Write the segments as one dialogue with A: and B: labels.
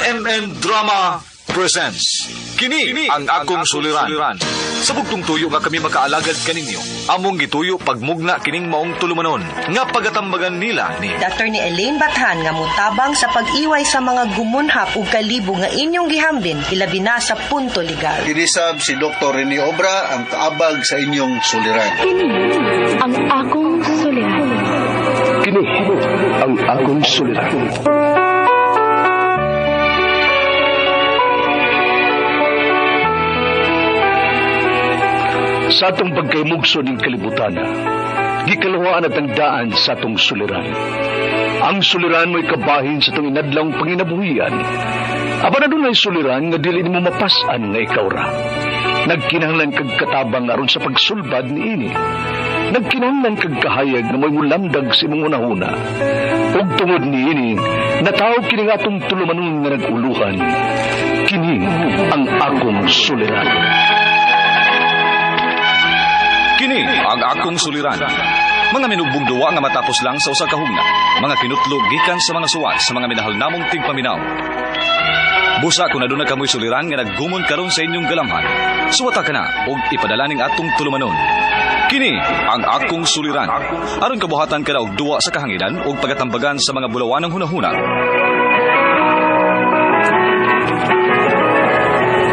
A: RMN Drama presents Kini ang akong suliran. Sa bugtong tuyo nga kami makaalagad kaninyo, among gituyo pagmugna kining maong tulumanon nga pagatambagan nila ni
B: Attorney Elaine Bathan nga mutabang sa pag-iway sa mga gumunhap ug kalibo nga inyong gihambin ilabi na sa punto legal.
C: Kinisab si Dr. Rene Obra ang kaabag sa inyong suliran.
D: Kini ang akong suliran.
E: Kini ang akong suliran. Sa atong pagkaymugso ning kalibutan, gikaluhaan at ang daan sa atong suliran. Ang suliran mo'y kabahin sa atong inadlawng panginabuhian. Apan adunay suliran nga dili nimo mapas-an nga ikaw ra. Nagkinahanglan kag katabang aron sa pagsulbad niini. Nagkinahanglan kag kahayag nga mo'y mulamdag sa imong hunahuna. Ug tungod niini, nataw kini nga atong tulumanon nga nag-uluhan. Kini ang akong suliran.
A: Kini ang akong suliran. Mga minugbong duwa nga matapos lang sa usa ka hugna. Mga kinutlo gikan sa mga suwat sa mga minahal namong tigpaminaw. Busa kung aduna kamoy suliran nga naggumon karon sa inyong galamhan. Suwata ka na og ipadala ning atong tulumanon. Kini ang akong suliran. Aron kabuhatan ka na og duwa sa kahanginan ug pagatambagan sa mga bulawanang hunahuna.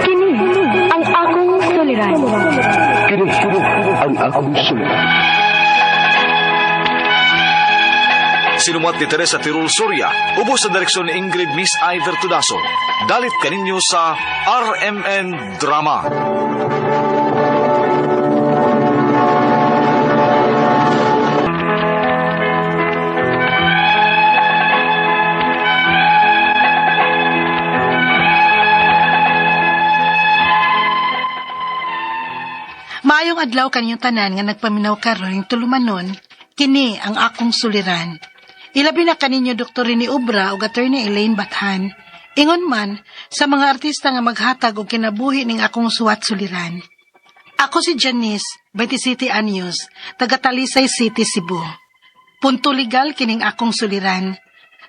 D: Kini ang akong suliran.
E: Kini ang akong suliran.
A: Sinumuat ni Teresa Tirul Soria, ubos sa direksyon ni Ingrid Miss Iver Tudaso. Dalit kaninyo sa RMN Drama.
F: Maayong adlaw kaninyong tanan nga nagpaminaw karon ning tulumanon, kini ang akong suliran. Ilabi na kaninyo Dr. Rene Obra ug Attorney Elaine Bathan. Ingon man sa mga artista nga maghatag og kinabuhi ning akong suwat suliran. Ako si Janice, 27 anyos, taga Talisay City, Cebu. Punto legal kining akong suliran.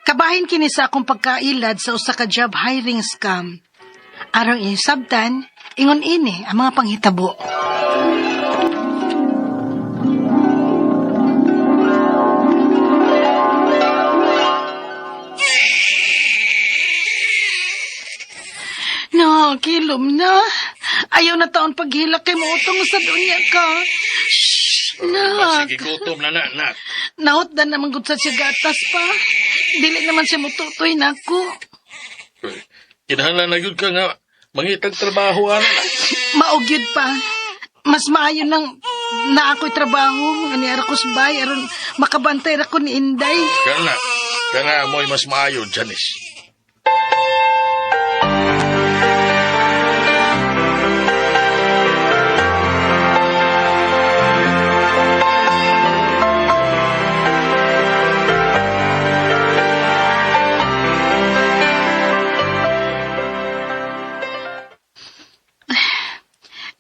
F: Kabahin kini sa akong pagkailad sa usa ka job hiring scam. Aron inyong sabtan, ingon ini ang mga panghitabo. No, kilom na. Ayaw na taon paghilak kay moutong sa dunya ka. Shh, nak.
G: Sige, gutom na na, nak.
F: Naot na naman gud sa siya gatas pa. Dili naman siya mututoy nako.
G: Kinahanglan na yun ka nga mangitag trabaho, ana.
F: Maugyod pa. Mas maayo nang na ako'y trabaho nga ni Arcos Bay aron makabantay ra ko ni Inday.
G: Kana, kana mo'y mas maayo, Janice.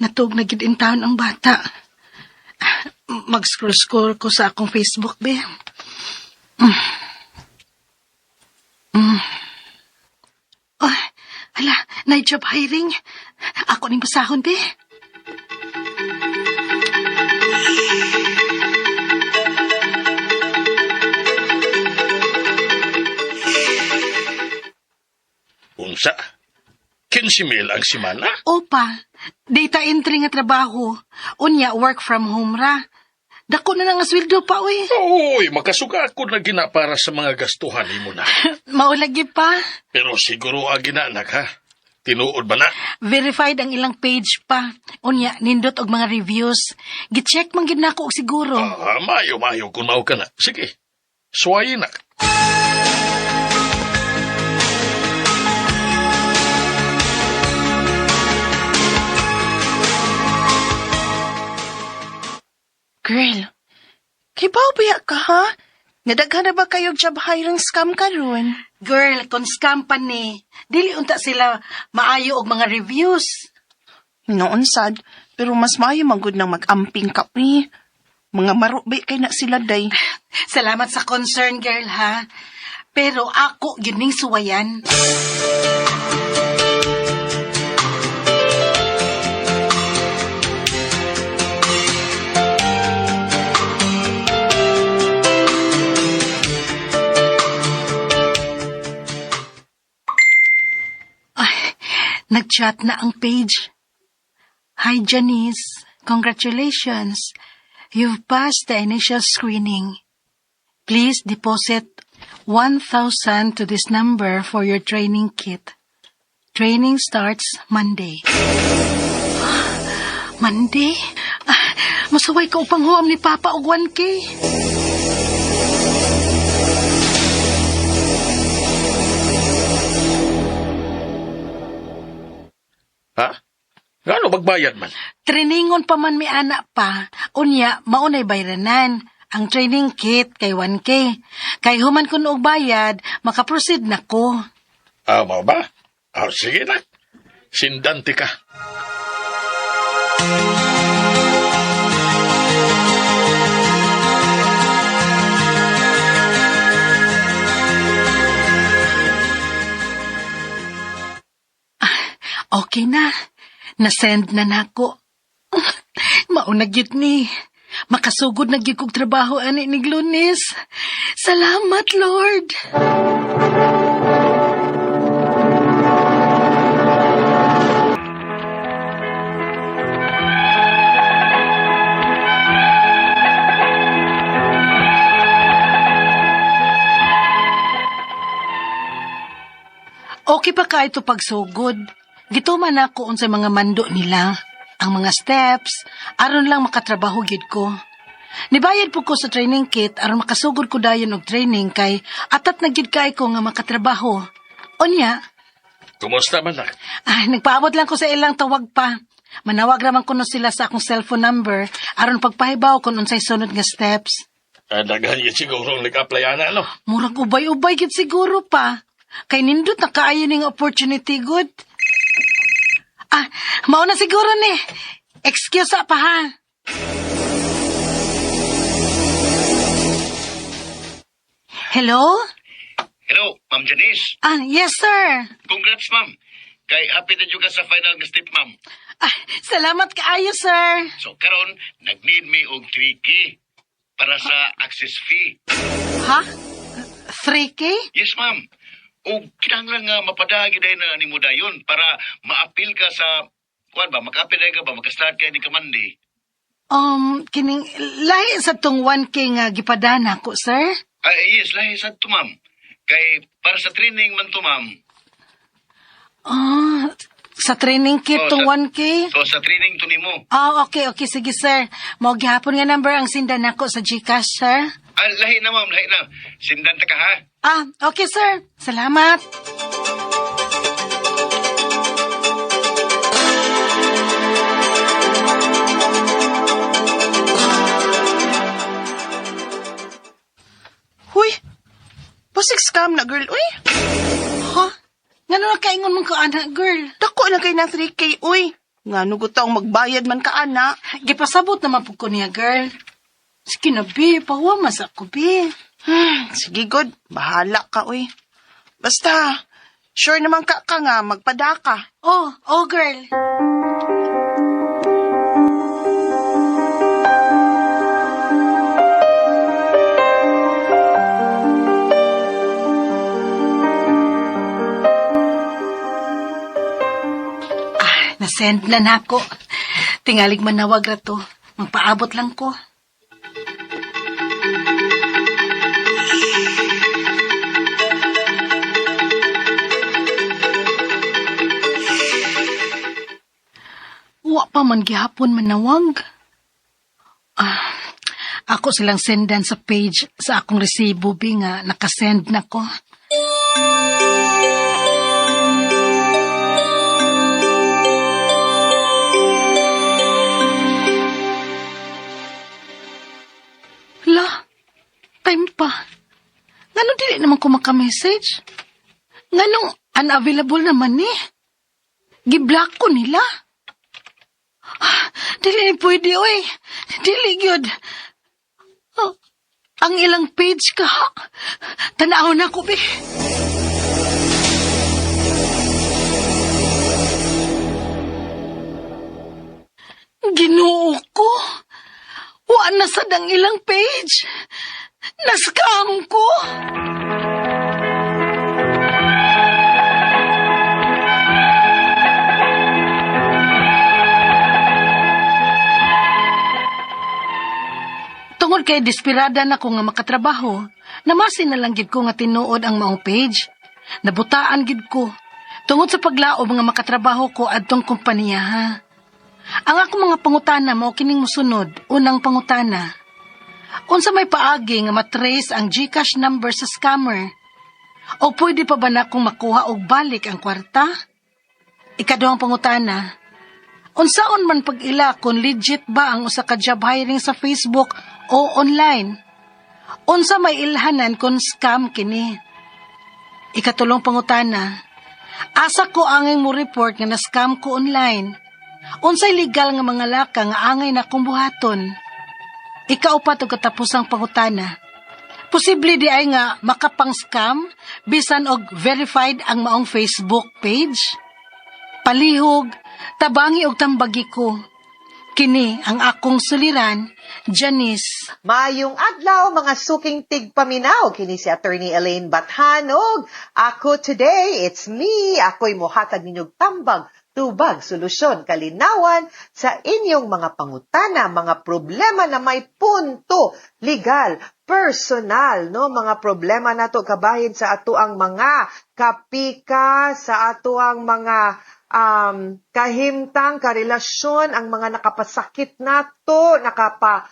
F: Natug na gid in town ang bata. Mag-scroll-scroll ko sa akong Facebook, be. Oh, hala, na job hiring. Ako ning basahon, be.
G: Unsa? 15 mil ang simana?
F: Opa, data entry nga trabaho. Unya, work from home ra. Dako na nga sweldo pa, uy.
G: Uy, makasuga ako na gina para sa mga gastuhan nimo na.
F: Maulagi pa.
G: Pero siguro ang gina, nak, ha? Tinuod ba na?
F: Verified ang ilang page pa. Unya, nindot og mga reviews. Gicheck man gid nako og siguro.
G: Ah, mayo, mayo kung mao ka na. Sige, suwayin na.
H: Girl, kay biya ka ha? Nadaghan na ba kayo job hiring scam karon?
F: Girl, kung scam pa ni, dili unta sila maayo og mga reviews.
H: Noon sad, pero mas maayo magud nang mag-amping ka pre. Mga marubi kay na sila day.
F: Salamat sa concern, girl, ha? Pero ako yun ning suwayan. Nag-chat na ang page. "Hi Janice, congratulations. You've passed the initial screening. Please deposit 1,000 to this number for your training kit. Training starts Monday." Monday? Ah, masaway ko upang huam ni Papa og 1K.
G: Ha? Ngano magbayad man?
F: Trainingon pa man mi ana pa. Unya, maunay bayranan. Ang training kit kay 1K. Kay human kun og bayad, makaproceed na ko.
G: Ah, mao ba? Ah, sige na. Sindante ka.
F: Okay na. Nasend na nako. Mauna gyud ni. Makasugod na gyud kog trabaho ani nig Lunes. Salamat, Lord. Okay pa ka ito pagsugod. Gituman ako unsay mga mando nila, ang mga steps, aron lang makatrabaho gyud ko. Nibayad po ko sa training kit aron makasugod ko dayon og training kay atat na gyud kay ko nga makatrabaho. Unya,
G: Kumusta man na?
F: Ay, nagpaabot lang ko sa ilang tawag pa. Manawag raman kuno sila sa akong cellphone number aron pagpahibaw kung unsay sunod nga steps.
G: Ah, daghan yun siguro ang nag-apply ana, no?
F: Murag ubay-ubay gid siguro pa. Kay nindot na kaayo ning opportunity good. Ah, mao na siguro ni. Excuse pa ha. Hello?
I: Hello, Ma'am Janice.
F: Ah, yes sir.
I: Congrats, ma'am. Kay happy na jud ka sa final nga step, ma'am.
F: Ah, salamat kaayo sir.
I: So karon nag-need me og 3K para sa access fee.
F: Ha? 3K?
I: Yes, ma'am. Og kinahanglan nga mapadagi day na nimo dayon para maapil ka sa kuan ba, maka-apil day ka ba, maka-start kay ni ka Monday.
F: Kining lahi sa tong 1K nga gipadana ko, sir.
I: Ay, yes, lahi sad to, ma'am. Kay para sa training man to, ma'am.
F: Ah, sa training kit
I: Oh,
F: tong 1K?
I: So sa training to nimo.
F: Ah, okay, okay. Sige, sir. Mao gihapon nga number ang sindan nako sa GCash, sir.
I: Ah, lahi na, ma'am, lahi na. Sindan ta ka ha.
F: Ah, okay, sir. Salamat.
H: Huy, basig scam na girl, uy.
F: Ha? Ngano nakaingon man ko, ana, girl?
H: Dako na kay na 3K, uy. Nga nugo taong magbayad man ka, ana.
F: Gipasabot naman po ko niya, girl. Sige na, be. Pahuwamas ako, be.
H: Sige, good. Bahala ka, uy. Basta, sure naman ka ka nga, magpadaka.
F: Oh, oh, girl. Ah, nasend na nako. Tingalig manawag ra to. Magpaabot lang ko. Wa pa man gihapon manawag. Ah, ako silang sendan sa page sa akong resibo bi nga nakasend na ko. La, time pa. Ngano dili naman ko maka-message? Nganong unavailable naman ni? Giblock ko nila. Ah, dili ni pwede, oy. Dili gyud. Oh, ang ilang page ka. Tanaw na ko, be. Ginoo ko. Wa na sad ang ilang page. Nascam ko. kay desperada na ko nga makatrabaho, namasi na lang gid ko nga tinuod ang maong page. Nabutaan gid ko. Tungod sa paglaom nga makatrabaho ko adtong kompanya ha. Ang akong mga pangutana mao kining mosunod. Unang pangutana. Unsa may paagi nga matrace ang GCash number sa scammer? O pwede pa ba na kung makuha og balik ang kwarta? Ikaduhang pangutana. Unsaon man pag-ila kung legit ba ang usa ka job hiring sa Facebook o online? Unsa may ilhanan kung scam kini? Ikatulong pangutana. Asa ko angay mo report nga na-scam ko online? Unsay legal nga mga laka nga angay na akong buhaton? Ikaupat ug katapusang pangutana. Posible di ay nga makapang-scam bisan og verified ang maong Facebook page? Palihog, tabangi og tambagi ko. Kini ang akong suliran, Janice.
B: Maayong adlaw, mga suking tigpaminaw. Kini si Attorney Elaine Bathanog. Ako today, it's me. Ako'y mohatag ninyong tambag, tubag, solusyon, kalinawan sa inyong mga pangutana, mga problema na may punto, legal, personal, no? Mga problema nato kabahin sa atoang mga kapika, sa atoang mga kahimtang, karelasyon, ang mga nakapasakit nato, nakapa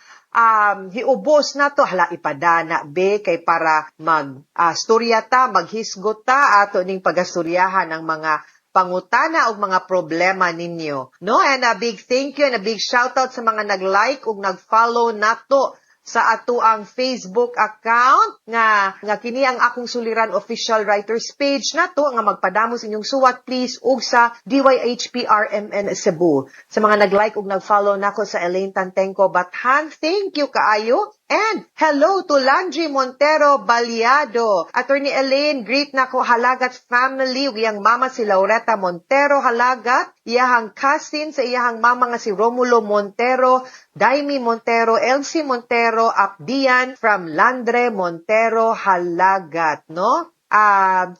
B: hiubos nato, hala, ipadana be kay para mag storya ta, maghisgot ta, ato ning pagastoryahan ang mga pangutana og mga problema ninyo, no? And a big thank you and a big shout out sa mga nag-like ug nag-follow nato sa ato ang Facebook account nga kini ang Akong Suliran official writers page nato nga magpadamo sa inyong suwat please, ug sa DYHPRMN Cebu. Sa mga nag-like ug nag-follow nako sa Elaine Tantengco Bathan, thank you kaayo. And hello to Landry Montero Baliado. Attorney Elaine, greet nako Halagat family ug iyang mama si Laureta Montero Halagat, iyahang cousin sa iyahang mama nga si Romulo Montero, Daimi Montero, Elsie Montero, Abdian from Landre Montero Halagat, no?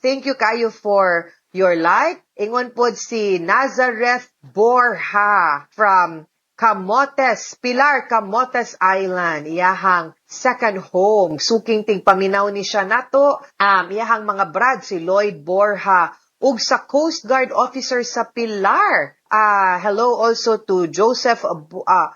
B: Thank you kayo for your like. Ingon pod si Nazareth Borja from Camotes, Pilar, Camotes Island, iyahang second home. Suking tigpaminaw ni siya nato. Iyahang mga brad si Lloyd Borja ug sa Coast Guard officer sa Pilar. Hello also to Joseph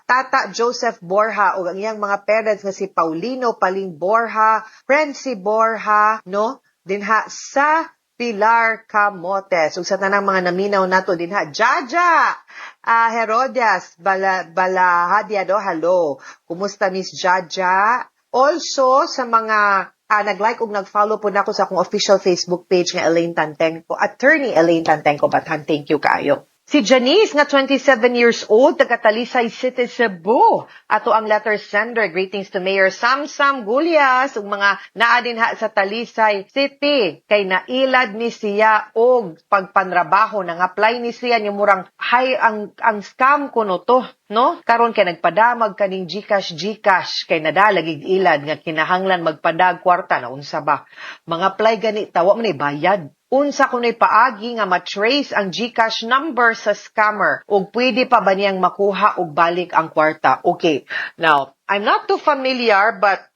B: Tata Joseph Borja ug ang iyang mga parents nga si Paulino Paling Borja, Prency Borja, no? Dinha sa Pilar, Camotes. Ug sa tanang mga naminaw nato dinha, Jaja! Herodias Balahadia do, hello. Kumusta, Miss Jaja? Also sa mga nag-like ug nag-follow po nako sa akong official Facebook page nga Elaine Tantengco, Attorney Elaine Tantengco Bathan, thank you kaayo. Si Janice nga 27 years old, taga Talisay City, Cebu. Ato ang letter sender. Greetings to Mayor Samsam Gulyas ug mga naa dinha sa Talisay City. Kay nailad ni siya og pagpanrabaho, nang apply ni siya ni murang hay ang scam kuno to, no? Karon kay nagpadamag kaning GCash GCash kay nadalagig ilad nga kinahanglan magpadag kwarta na unsa ba. Mga apply gani ta, wa man ay bayad. Unsa kuno'y paagi nga ma-trace ang GCash number sa scammer ug pwede pa ba niyang makuha og balik ang kwarta? Okay. Now, I'm not too familiar, but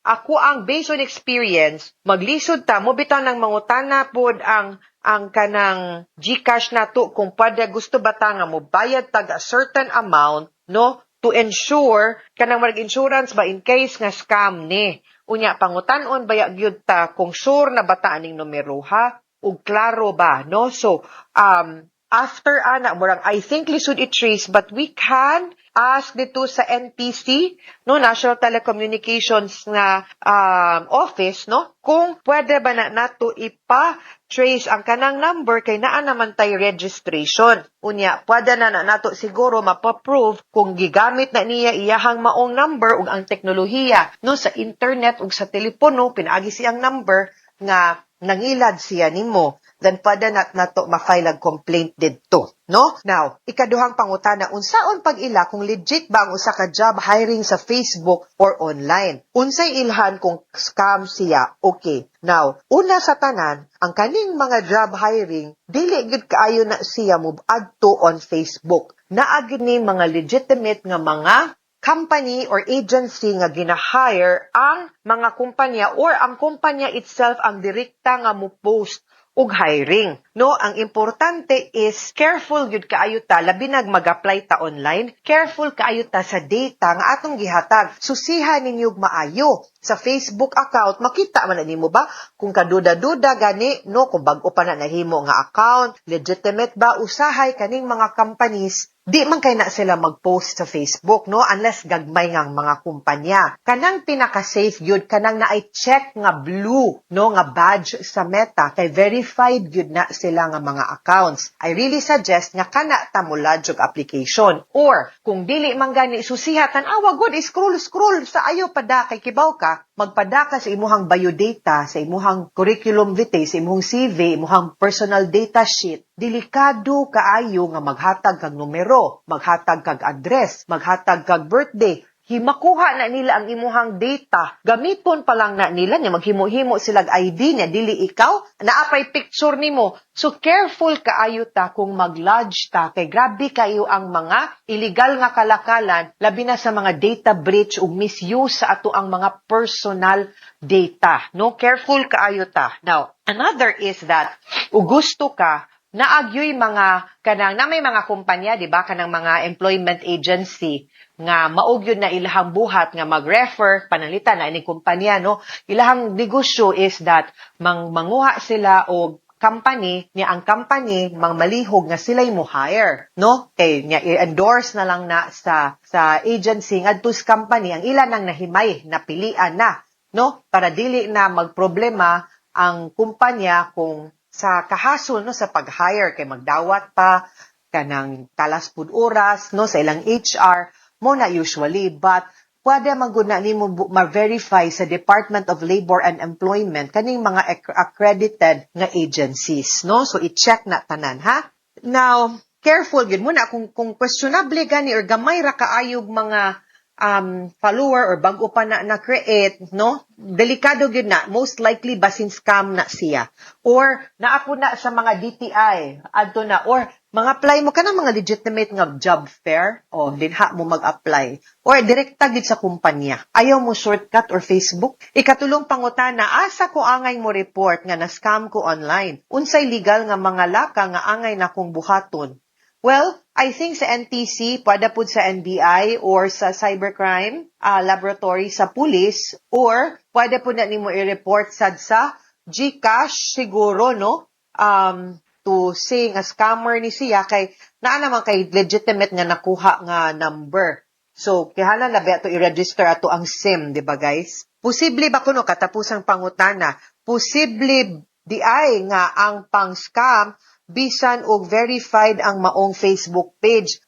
B: ako ang based on experience, maglisod ta mo bitaw nang mangutana pod ang kanang GCash nato kung pwede, gusto ba ta nga mo bayad tag a certain amount, no, to ensure kanang mag insurance ba in case nga scam ni. Unya pangutan-on baya gyud ta kung sure na ba ta aning numero ha ug klaro ba, no? So after ana, murang I think lisod i-trace, but we can ask dito sa NTC, no, National Telecommunications nga office, no, kung pwede ba na nato ipa-trace ang kanang number kay naa naman tay registration. Unya pwede na nato siguro mapa-prove kung gigamit na niya iyahang maong number ug ang teknolohiya, no, sa internet ug sa telepono pinaagi siyang number nga nangilad siya nimo, then pwede na nato ma-file ag complaint didto, no? Now, ikaduhang pangutana, unsaon pag-ila kung legit ba ang usa ka job hiring sa Facebook or online? Unsay ilhan kung scam siya? Okay. Now, una sa tanan, ang kaning mga job hiring, dili gyud kaayo na siya mo adto on Facebook. Naa gyud ni mga legitimate nga mga company or agency nga gina-hire ang mga kumpanya or ang kumpanya itself ang direkta nga mo post og hiring. No, ang importante is careful gyud kaayo ta, labi nag mag-apply ta online, careful kaayo ta sa data nga atong gihatag. Susiha ninyo maayo sa Facebook account, makita man na nimo ba kung kaduda-duda gani, no, kung bag-o pa na nahimo nga account, legitimate ba. Usahay kaning mga companies, di man kay na sila mag-post sa Facebook, no, unless gagmay nga mga kumpanya. Kanang pinaka-safe gyud, kanang naay check nga blue, no, nga badge sa Meta, kay verified gyud na sila nga mga accounts. I really suggest nga kana ta mo lodge og application, or kung dili man gani, susiha, tan-awa gud, scroll scroll sa ayo pada, kay kibaw ka magpada ka sa imuhang biodata, sa imuhang curriculum vitae, sa imuhang CV, imuhang personal data sheet. Delikado kaayo nga maghatag kag numero, maghatag kag address, maghatag kag birthday. Himakuha na nila ang imuhang data. Gamiton pa lang na nila niya, maghimo-himo sila ID niya, dili ikaw, naapay picture nimo. So careful kaayo ta kung mag-lodge ta, kay grabe kayo ang mga illegal nga kalakalan, labi na sa mga data breach ug misuse sa ato ang mga personal data. No, careful kaayo ta. Now, another is that ug gusto ka, naagyoy mga kanang na may mga kumpanya, di ba, kanang mga employment agency nga mao gyud na ilahang buhat nga mag-refer, pananglitan na ini kumpanya, no, ilahang negosyo is that manguha sila og company niya, ang company mang malihog nga sila'y mo hire, no, kay niya i-endorse na lang na sa agency ngadto sa company ang ila nang nahimay napilian na, no, para dili na magproblema ang kumpanya kung sa kahasol, no, sa pag-hire, kay magdawat pa kanang talas pud oras, no, sa ilang HR mo na usually. But pwede man gud na nimo ma-verify sa Department of Labor and Employment kaning mga accredited nga agencies, no? So i-check na tanan, ha. Now, careful gyud mo na kung questionable gani or gamay ra kaayog mga follower or bag-o pa na na-create, no? Delikado gyud na. Most likely, basin scam na siya. Or, naa po na sa mga DTI, adto na. Or, mga apply mo ka ng mga legitimate nga job fair, o dinha mo mag-apply. Or, direkta gyud sa kumpanya. Ayaw mo shortcut or Facebook. Ikatulong pangutana, asa ko angay mo report nga na-scam ko online? Unsay legal nga mga laka nga angay na kong buhaton? Well, I think sa NTC, pwede po sa NBI or sa cybercrime laboratory sa police, or pwede po na nimo i-report sad sa GCash siguro, no? To say nga scammer ni siya, kay naa naman kay legitimate nga nakuha nga number. So, kinahanglan na ba ato i-register ato ang SIM, di ba, guys? Posible ba kuno, katapusang pangutana, posible di ay nga ang pang-scam bisan og verified ang maong Facebook page?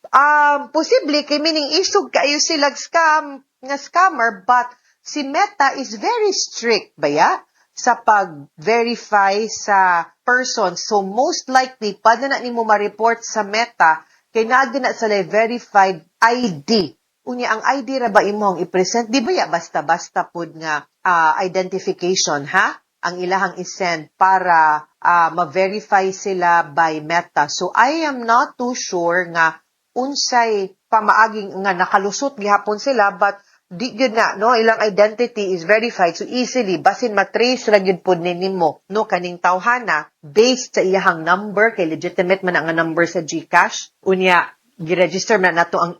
B: Posible kay meaning isog kayo sila scam nga scammer, but si Meta is very strict baya sa pag-verify sa person. So most likely, pwede na nimo ma-report sa Meta kay naa na sila verified ID. Unya ang ID ra ba imong i-present? Di ba ya basta-basta pud nga identification, ha? Ang ilahang isend para ma-verify sila by Meta. So I am not too sure nga unsay pamaaging nga nakalusot gihapon sila, but di gyud na, no, ilang identity is verified, so easily basin matrace ra gyud pud ni nimo, no, kaning tawhana based sa iyahang number, kay legitimate man ang number sa GCash. Unya giregister man nato ang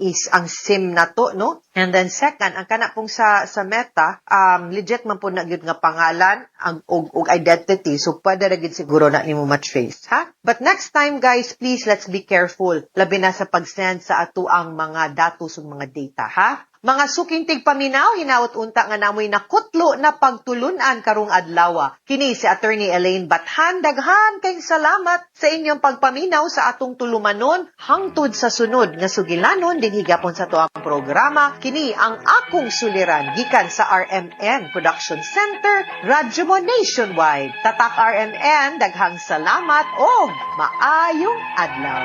B: SIM nato, no? And then second, ang kana pong sa Meta, legit man po na gyud nga pangalan ang og identity, so pwede ra gyud siguro na nimo ma-trace, ha. But next time, guys, please, let's be careful, labi na sa pag-send sa ato ang mga datos ug mga data, ha. Mga suking tigpaminaw, hinaot unta nga namoy nakutlo na pagtulunan karong adlaw. Kini si Attorney Elaine Bathan, daghan kay salamat sa inyong pagpaminaw sa atong tulumanon hangtod sa sunod nga sugilanon dinhi gapon sa atuang programa. Kini ang Akong Suliran, gikan sa RMN Production Center, Radyo Mo Nationwide. Tatak RMN, daghang salamat og maayong adlaw.